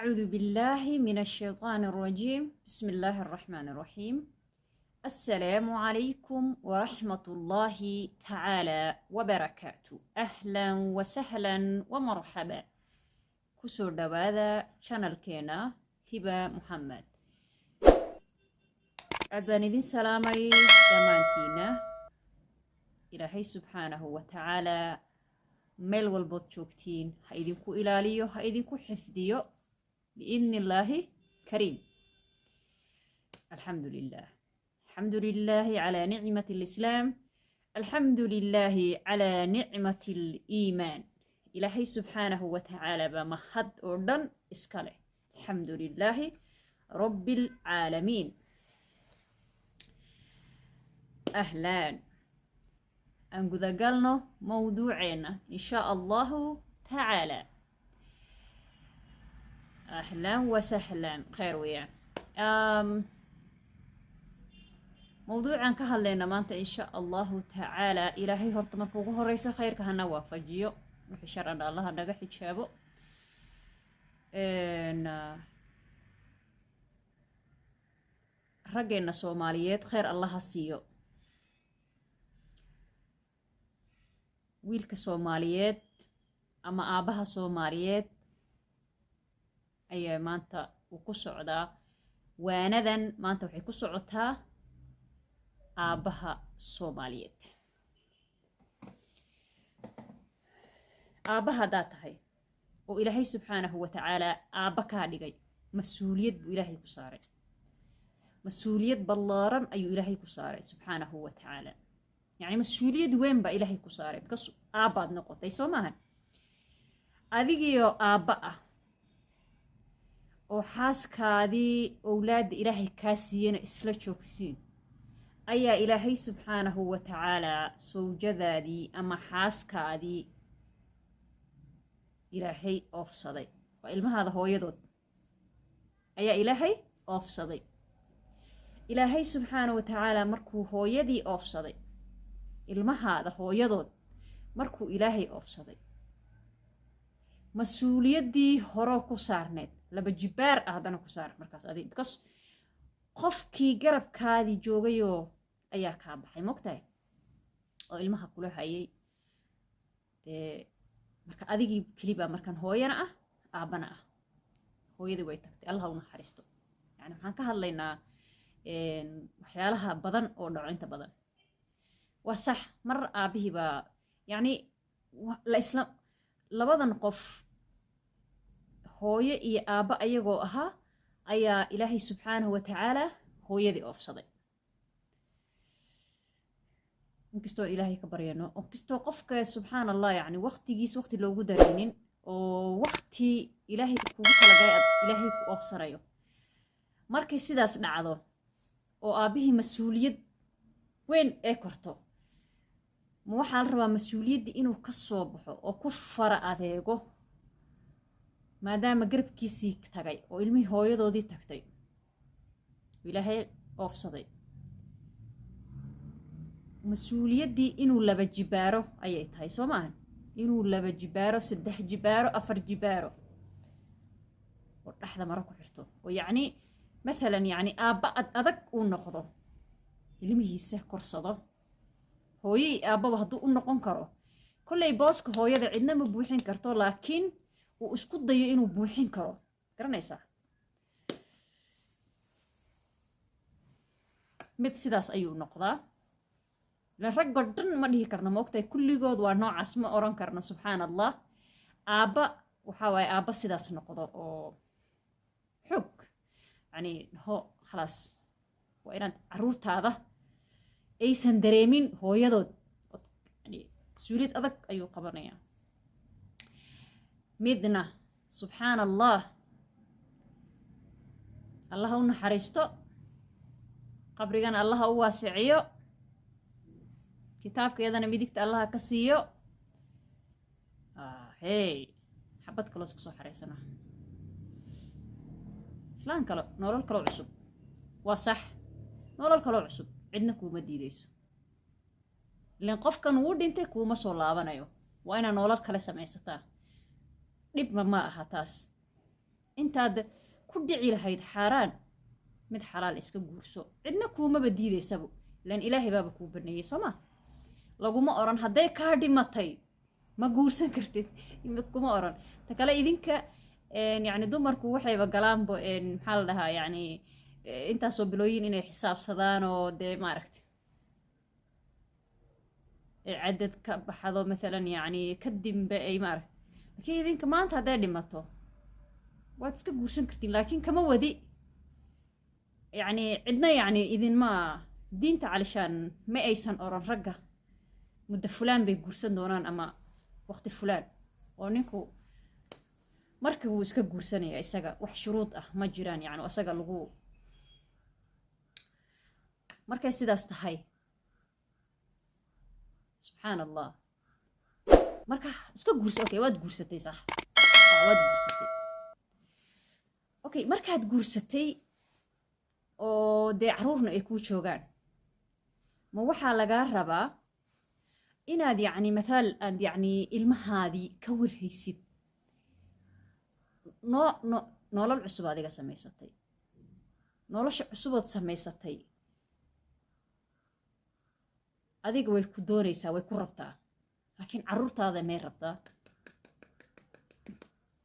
أعوذ بالله من الشيطان الرجيم، بسم الله الرحمن الرحيم. السلام عليكم ورحمة الله تعالى وبركاته. أهلا وسهلا ومرحبا. Kusoo dhawaada channelkeena Hiba Muxamed. Aad baan idin salaamay dhammaantiina. Ilaahay subxaanahu wa tacaalaa meel walbood joogtiin ha idinku ilaaliyo, ha idinku xifdiyo biidni illaahi kariim. Alxamdu lilah, alxamdu lilaahi calaa nicmati alislaam, alxamdu lilaahi calaa nicmati aliimaan. Ilaahay subxaanahu wa tacaala baa mahad oo dhan iska leh. Alxamdu lilaahi rabbi alcaalamiin. Ahlaan, aan gudagalno mowduuceenna in shaa allahu tacaala. Ahlan wasahlan, khayr weeyaan. Mowduucan ka hadlayna maanta in sha allahu tacaala, Ilaahay horta marka ugu horeyso khayrka hana waafajiyo, wixii sharana Allaha naga xijaabo. Raggeenna Soomaaliyeed khayr Allaha siiyo. Wiilka Soomaaliyeed ama aabbaha Soomaaliyeed ayaa maanta uu ku socdaa waanadan. Maanta waxay ku socotaa aabbaha Soomaaliyeed. Aabbaha haddaad tahay oo Ilaahay subxaanahu wa tacaalaa aabba kaa dhigay, mas-uuliyad buu Ilaahay ku saaray, mas-uuliyad ballaaran ayuu Ilaahay ku saaray subxaanahu wa tacaala. Yacni mas-uuliyad weyn baa Ilaahay ku saaray because aabbaad noqotay, soo maahan? Adigiioo aabba ah oo xaaskaadii owlaadda Ilaahay kaa siiyena isla joogsiin ayaa Ilaahay subxaanahu wa tacaalaa sawjadaadii ama xaaskaadii Ilaahay oofsaday. Waa ilmahaada hooyadood ayaa Ilaahay oofsaday. Ilaahay subxaanahu wa tacaala markuu hooyadii oofsaday, ilmahaada hooyadood markuu Ilaahay oofsaday, mas-uuliyaddii horoo ku saarneyd laba jibaar ah haddana ku saaran markaas adi, because qofkii garabkaadii joogayoo ayaa kaa baxay, mogtahay, oo ilmaha kula hayay. Dee marka adigii kelibaa markaan hooyana ah, aabbana ah. Hooyadii way tagtay, Allah u naxariisto. Yani waxaan ka hadlaynaa waxyaalaha badan oo dhaco inta badan. Waa sax, mar aabbihii baa yacni la isla labadan qof, hooyo iyo aabba ayagoo ahaa ayaa Ilaahay subxaanahu wa tacaala hooyadii oofsaday. Inkastoo Ilaahay ka baryano, inkastoo qofka, subxaan Allah, yani waqtigiis waqti loogu daraynin oo waqti Ilaahay kugu talagalay aad Ilaahay ku oofsanayo. Markay sidaas dhacdo oo aabbihii mas-uuliyad weyn ee korto, ma waxaa la rabaa mas-uuliyaddii inuu ka soo baxo oo ku fara adeego, maadaama garabkiisii tagay oo ilmihii hooyadoodii tagtay, Ilaahay oofsaday. Mas-uuliyaddii inuu laba jibaaro ayay tahay, soo maahan? Inuu laba jibaaro, saddex jibaaro, afar jibaaro oo dhexda maro ku xirto oo yacni mathalan yacni aabba ad adag uu noqdo, ilmihiisa korsado. Hooyo iyo aabbaba hadduu u noqon karo, kolley booska hooyada cidna ma buuxin karto, laakiin uu isku dayo inuu buuxin karo, garanaysaa. Mid sidaas ayuu noqdaa. Raggoo dhan ma dhihi karno, maogtahay, kulligood waa noocaas ma oran karno. Subxaan Allah, aabba waxaa waaye aabba sidaas noqdo oo xog yani ho khalaas, waa inaad caruurtaada aysan dareemin hooyadood. Yani mas-uuliyad adag ayuu qabanayaa. Midna, subxaan Allah, Allaha u naxariisto, qabrigana Allaha u waasiciyo, kitaabkeedana midigta Allaha ka siiyo. Hey, xabad kaloo iska soo xareysana, islaan kale, nolol kaloo cusub. Waa sax, nolol kaloo cusub cidna kuuma diideyso, ilan qofkan wuu dhintay, kuuma soo laabanayo. Waa inaad nolol kale samaysataa. Dhibma ma aha taas. Intaad ku dhici lahayd xaaraan, mid xalaal iska guurso. Cidna kuumaba diidaysaba, ilaan Ilaahay baaba kuu baneeyey, soo ma? Laguma oran hadday kaa dhimatay ma guursan kartid, kuma oran. Ta kale, idinka, yani dumarku waxayba galaanbo, maxaa la dhahaa, yani intaasoo bilooyin inay xisaabsadaan oo dee maaragtay cadad ka baxdo maalan, yani kadibba ay maaragtay. Laakiin idinka maanta hadday dhimato waad iska guursan kartiin, laakiin kama wadi, yani cidna, yani idinma diinta calishaan ma aysan oran ragga muddo fulaan bay guursan doonaan ama waqti fulaan, oo ninku markii wuu iska guursanaya, isaga wax shuruud ah ma jiraan, yani isaga lagu. Markay sidaas tahay, subxaan Allah, marka iska guursa. Okay, waad guursatay, sax, waad guursatay. Okay, markaad guursatay oo dee carruurna ay kuu joogaan, ma waxaa lagaa rabaa inaad, yacni mathaal, aad yacni ilmahaadii ka warhaysid? Noo no nolol cusub adiga samaysatay, nolosha cusubood samaysatay adiga way ku doonaysaa, way ku rabtaa, laakiin carruurtaada may rabtaa?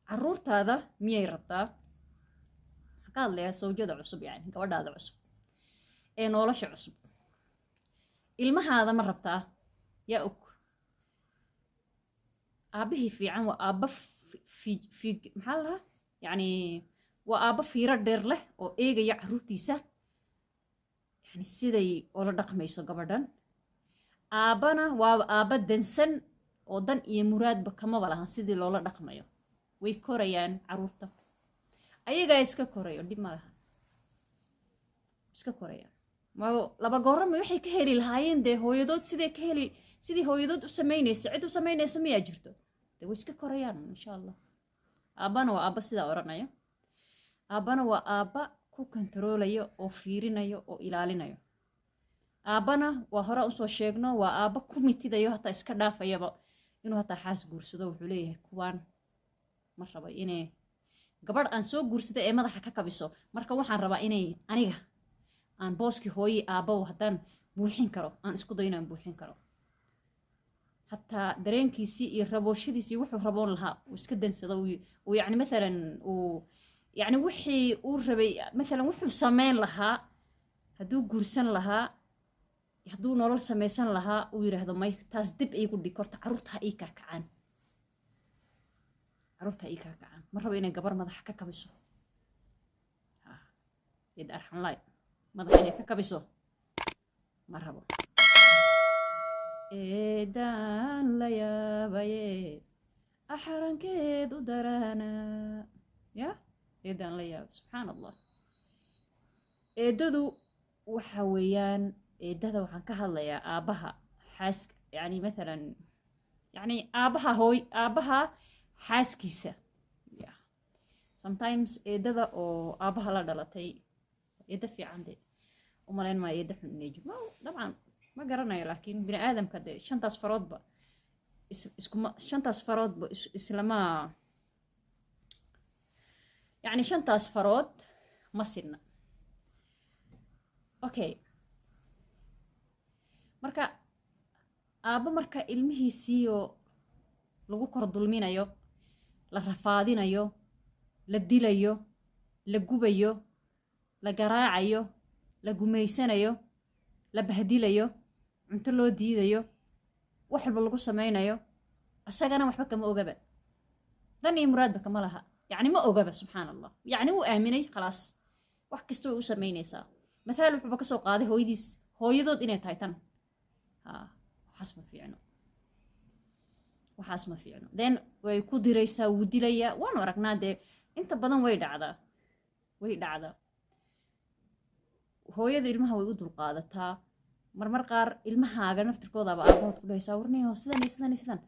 Carruurtaada miyay rabtaa? Waxaan ka hadlayaa sawjada cusub, yani gabadhaada cusub ee nolosha cusub, ilmahaada ma rabtaa? Yaa og aabbihii fiican waa aabba fi, maxaa la dhahaa, yacni waa aabbo fiiro dheer leh oo eegaya carruurtiisa, yani siday ula dhaqmayso gabadhan. Aabbana waaba aabba dansan oo dan iyo muraadba kamaba lahan sidii loola dhaqmayo. Way korayaan carruurta, ayagaa iska korayo, dhib ma laha, iska korayaan. Laba goorama waxay ka heli lahaayeen dee hooyadood siday ka heli, sidii hooyadood u samaynaysa, cid u samaynaysa miyaa jirto? Dee way iska korayaan, insha Allah. Aabbana waa aabba sidaa odhanaya, aabbana waa aabba ku kontaroolayo oo fiirinayo oo ilaalinayo. Aabbana waa hore usoo sheegno, waa aabba ku mitidayo, hataa iska dhaafayaba inuu hataa xaas guursado. Wuxuu leeyahay, kuwaan ma rabo inay gabadh aan soo guursada ee madaxa ka kabiso. Marka waxaan rabaa inay aniga aan booskii hooyi aabbow haddaan buuxin karo, aan isku dayo inaan buuxin karo. Hataa dareenkiisii iyo rabooshadiisii wuxuu raboon lahaa uu iska dansado, uu yacni maalan uu yacni wixii uu rabay, maalan wuxuu sameyn lahaa hadduu guursan lahaa, hadduu nolol samaysan lahaa, uu yidhaahdo, may, taas dib iigu dhig, horta carruurta ha ii kaakacaan, carruurta ha ii kaakacaan. Ma rabo inay gabar madaxa ka kabiso id arxanlaay, madaxa inay ka kabiso ma rabo. Eedaan la yaabaye, axrankeed u daraana ya eedaan la yaaba. Subxaan Allah, eedadu waxa weeyaan, eedada waxaan ka hadlayaa aabbaha xaas, yani mathalan, yani aabbaha hooy, aabbaha xaaskiisa. Yeah. Sometimes eedada oo aabbaha la dhalatay, eedda fiican de umalayn maayo, eedda xun inay jirto dabcan ma garanayo, laakiin bini aadamka de shantaas faroodba iskuma, shantaas faroodba islama, yacni shantaas farood ma sidna. Okay, marka aabbo marka ilmihiisiioo lagu kor dulminayo, la rafaadinayo, la dilayo, la gubayo, la garaacayo, la gumaysanayo, la bahdilayo, cunto loo diidayo, wax walba lagu samaynayo, isagana waxba kama ogaba, dan iyo muraadba kama laha, yacni ma ogaba. Subxaan Allah, yacni wuu aaminay, khalaas, wax kasta way u samaynaysaa. Mathaal, wuxuuba kasoo qaaday hooyadiis, hooyadood inay tahay tan. Ha, waxaas ma fiicno, waxaas ma fiicno. Then way ku diraysaa, wuu dilayaa. Waanu aragnaa dee, inta badan way dhacdaa, way dhacdaa. Hooyada ilmaha way u dulqaadataa. Marmar qaar ilmahaaga naftirkoodaaba aabahood ku dhahaysaa, warniyo sidan iyo sidan iyo sidan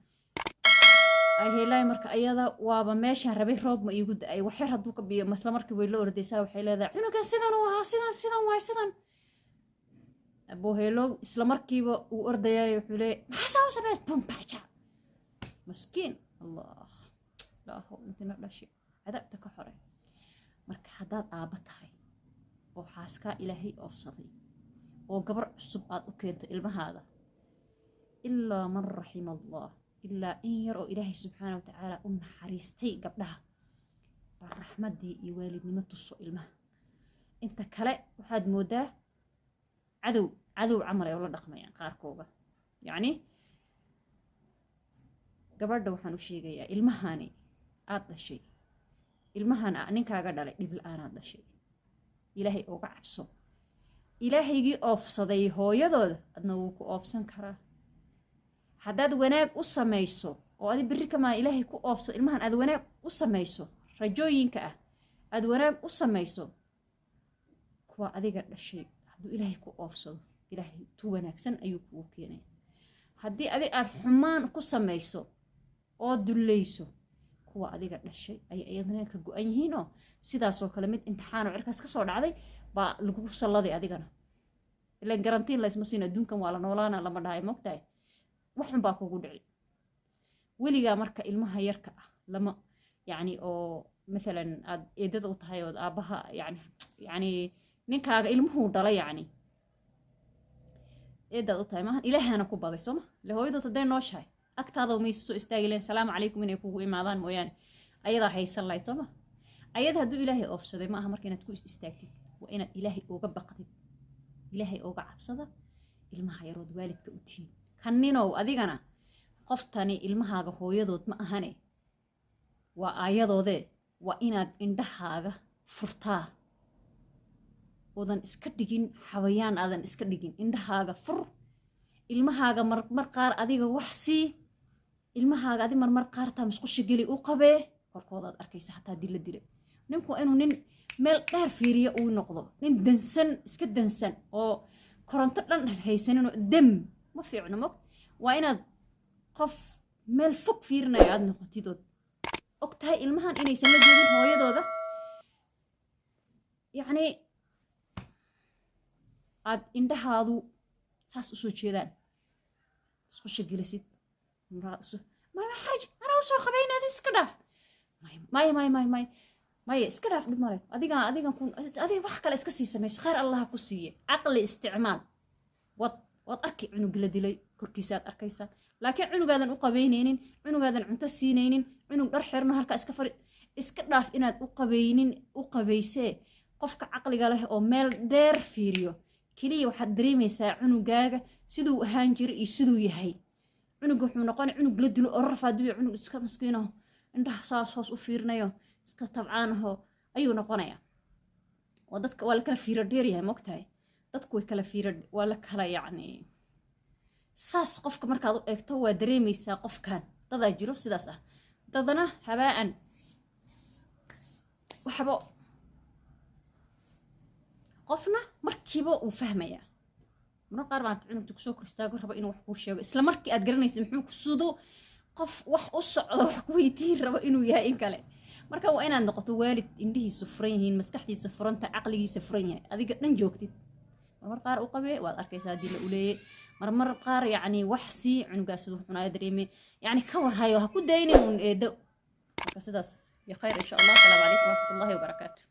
ay heelaay. Marka ayada waaba meeshaan rabay, roob ma iigu da-ay, waxyar hadduu ka biyo, masla markii way la ordaysaa. Waxay leedahay, cunugan sidan uu ahaa, sidan sidan waay, sidan abooheelow. Isla markiiba uu ordayay, wuxuu leeyahy, maxaa saa u sameys? Bumbaja, maskiin. Allah, ilaahow intina dhashay cadaabta ka xore. Haddaad aabba tahay oo xaaskaa Ilaahay oofsaday oo gabar cusub aad u keento ilmahaada, ilaa man raxima Allah, ilaa in yar oo Ilaahay subxaana wa tacaala u naxariistay gabdhaha baa raxmaddii iyo waalidnimo tuso ilmaha. Inta kale waxaad moodaa cadow, cadow camal ay ula dhaqmayaan qaarkooga. Yacni gabadha waxaan u sheegayaa, ilmahani aad dhashay, ilmahan ninkaaga dhalay, dhib la-aanaad dhashay. Ilaahay uga cabso. Ilaahaygii oofsaday hooyadooda adna wuu ku oofsan karaa. Haddaad wanaag u samayso oo adi berri kamaa Ilaahay ku oofsado, ilmahan aad wanaag u samayso, rajooyinka ah aad wanaag u samayso, kuwa adiga dhashay hadduu Ilaahay ku oofsado, Ilaahay tu wanaagsan ayuu kugu keenaya. Haddii adi aad xumaan ku samayso oo dullayso, kuwa adiga dhashay ayay iyadana ka go-an yihiinoo sidaasoo kale mid imtixaanoo cirkaas kasoo dhacday baa lagugu salladay adigana. Ilan garantiin laysma siin adduunkan, waa la noolaana lama dhahay, mogtahay? Waxun baa kugu dhici weligaa. Marka ilmaha yarka ah lama yacni oo mathalan aad eedada u tahay ood aabbaha yani ninkaaga ilmuhuu dhalay, yacni eedaad u tahay maahan, Ilaahana ku baday sooma ile hooyadood hadday nooshahay agtaada maysa soo istaagi lahayn salaamu calaykum inay kugu imaadaan mooyaane, ayadaa haysan lahayd sooma? Ayada hadduu Ilaahay oofsaday, ma aha marka inaad ku is istaagtid, waa inaad Ilaahay uga baqdid. Ilaahay uga cabsada ilmaha yarood waalidka u tihiin. Kaninow adigana, qoftani ilmahaaga hooyadood ma ahane, waa aayadoodee. Waa inaad indhahaaga furtaa oodan iska dhigin xawayaan, aadan iska dhigin. Indhahaaga fur ilmahaaga. Marmar qaar adiga wax sii ilmahaaga, adi marmar qaartaa musqusha geli, u qabee, korkoodaad arkaysa xataa dila dila. Ninku waa inuu nin meel dheer fiiriyo uu noqdo. Nin dansan, iska dansan oo koronto dhan haysaninoo dam ma fiicno mog. Waa inaad qof meel fog fiirinayo aad noqotid ood og tahay ilmahan inaysan la joogin hooyadooda, yacni aad indhahaadu saas usoo jeedaan, musqusha gelisid. Maya xaraj, anaa usoo qabaynaadi, iska dhaaf. Maya, maya, maya, maya, maya, iska dhaaf, dhib male. Adiga adigan ku adiga wax kale iska sii samayso, khayr Allaha ku siiye. Caqli isticmaal. Waad arki cunug la dilay, korkiisaad arkaysaa. Laakiin cunugaadan u qabaynaynin, cunugaadan cunto siinaynin, cunug dhar xirno halkaa iska fari, iska dhaaf inaad u qabaynin, u qabaysee. Qofka caqliga leh oo meel dheer fiiriyo keliya, waxaad dareemaysaa cunugaaga siduu ahaan jiray iyo siduu yahay. Cunuga wuxuu noqonay cunug la dilo oo rafaadiyo, cunug iska maskiino, indhaha saas hoos u fiirinayo, iska tabcaan aho ayuu noqonayaa. Waa dadka waa la kala fiiro dheer yahay, mogtahay? Dadku way kala fiiro, waa la kala yacni saas. Qofka markaad u eegto waa dareemaysaa qofkan. Dadaa jiro sidaas ah, dadana habaa'an waxba qofna markiiba uu fahmayaa. Marmar qaar baan cunugta kusoo kor istaago, rabo inuu wax kuu sheego, isla markii aad garanaysa muxuu kusudo, qof wax u socdo, wax ku weydiin rabo inuu yahay in kale. Marka waa inaad noqoto waalid indhihiisu furan yihiin, maskaxdiisa furanta, caqligiisa furan yahay, adiga dhan joogtid. Marmar qaar u qabee, waad arkaysaa haddii la uleeyey. Marmar qaar yacni wax sii cunugaas siduu xunaayo dareeme, yacni ka warhayo, ha ku daynin un eedo. Marka sidaas iyo khayr insha Allah. Asalaamu calaykum waraxmatullahi wabarakaatu.